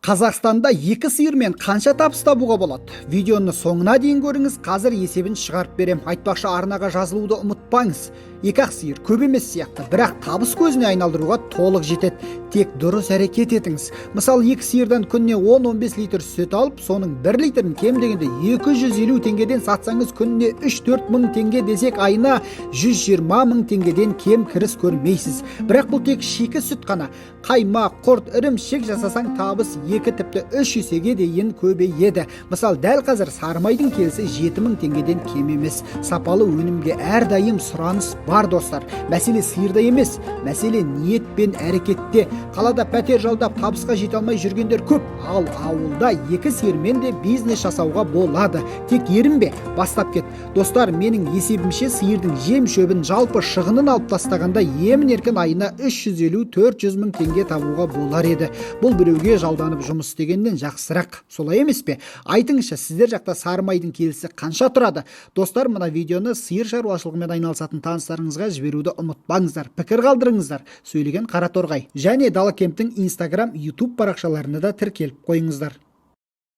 Қазақстанда екі сиырмен қанша табыс табуға болады? Видеоны соңына дейін көріңіз, қазір есебін шығарып берем. Айтпақшы, арнаға жазылуды ұмытпаңыз. Екі ақ сиыр көп емес сияқты, бірақ табыс көзіне айналдыруға толық жетеді. Тек дұрыс әрекет етіңіз. Мысалы, екі сиырдан күніне 10-15 литр сүт алып, соның 1 литрін кем дегенде 250 теңгеден сатсаңыз, күніне 3-4 мың теңге десек, айына 120 мың теңгеден кем кіріс көрмейсіз. Бірақ бұл тек шикі сүт қана. Қаймақ, құрт, ірімшік жасасаң, табыс екі, тіпті үш есеге дейін көбейеді. Мысалы, дәл қазір сары майдың келісі 7 мың теңгеден кем емес. Сапалы өнімге әрдайым сұраныс бар, достар. Мәселе сиырда емес, мәселе ниет пен әрекетте. Қалада пәтер жалдап табысқа жете алмай жүргендер көп, ал ауылда екі сиырмен де бизнес жасауға болады. Тек ерінбе, бастап кет. Достар, менің есебімше, сиырдың жем шөбін, жалпы шығынын алып тастағанда, емін еркін айына 350-400 мың теңге табуға болар еді. Бұл біреуге жалданып жұмыс істегеннен жақсырақ, солай емес пе? Айтыңызшы, сіздер жақта сары майдың келісі қанша тұрады? Достар, мына видеоны сиыр шаруашылығымен айналысатын таныстарыңызға жіберуді ұмытпаңыздар. Пікір қалдырыңыздар. Сөйлеген Қараторғай. Және Дала Кемптің Инстаграм, Ютуб парақшаларына да тіркеліп қойыңыздар.